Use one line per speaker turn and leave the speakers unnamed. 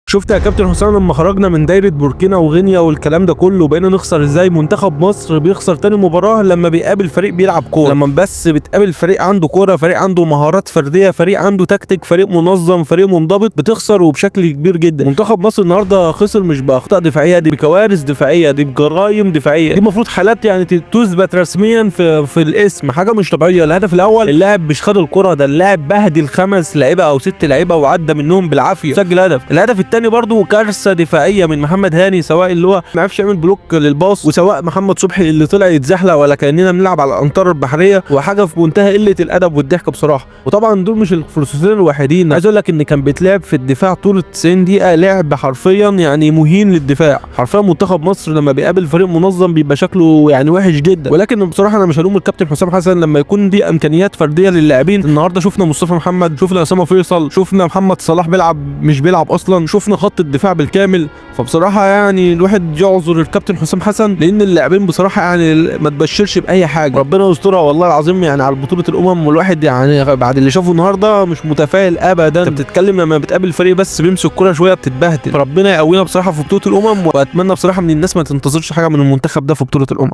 شفت يا كابتن حسام لما خرجنا من دايرة بوركينا وغينيا والكلام ده كله بقينا نخسر ازاي؟ منتخب مصر بيخسر تاني مباراة لما بيقابل فريق بيلعب كورة، لما بس بتقابل فريق عنده كورة، فريق عنده مهارات فردية، فريق عنده تكتيك، فريق منظم، فريق منضبط، بتخسر وبشكل كبير جدا. منتخب مصر النهارده خسر مش باخطاء دفاعية، دي بكوارث دفاعية، دي بجرايم دفاعية، دي المفروض حالات يعني تثبت رسميا في الاسم، حاجة مش طبيعية. الهدف الاول اللاعب مش خد الكرة، ده اللاعب بهدل 5 لعيبة او 6 لعيبة وعدى منهم بالعافية سجل هدف. الهدف الثاني برضو كارثة دفاعية من محمد هاني، سواء اللي هو ما عرفش يعمل block للباص، وسواء محمد صبحي اللي طلع يتزحلق ولا كاننا بنلعب على الامطار البحرية، وحاجه في منتهى قلة الادب والضحك بصراحة. وطبعا دول مش الفرصتين الوحيدين، عايز اقول لك ان كان بيتلعب في الدفاع طول ال 90 دقيقة لعب حرفيا يعني مهين للدفاع. حرفيا منتخب مصر لما بيقابل فريق منظم بيبقى شكله يعني وحش جدا. ولكن بصراحة انا مش هلوم الكابتن حسام حسن لما يكون دي امكانيات فردية للاعبين. النهارده شفنا مصطفى محمد، شفنا اسامة فيصل، شفنا محمد صلاح بيلعب مش بيلعب اصلا، شفنا خط الدفاع بالكامل. فبصراحة يعني الواحد يعذر الكابتن حسام حسن، لان اللاعبين بصراحة يعني ما تبشرش باي حاجة. ربنا يسترها والله العظيم يعني على بطوله الامم، والواحد يعني بعد اللي شافه النهارده مش متفائل ابدا. انت بتتكلم لما بتقابل فريق بس بيمسك الكورة شوية بتتبهدل. ربنا يقوينا بصراحة في بطوله الامم، واتمنى بصراحة من الناس ما تنتظرش حاجة من المنتخب ده في بطوله الامم.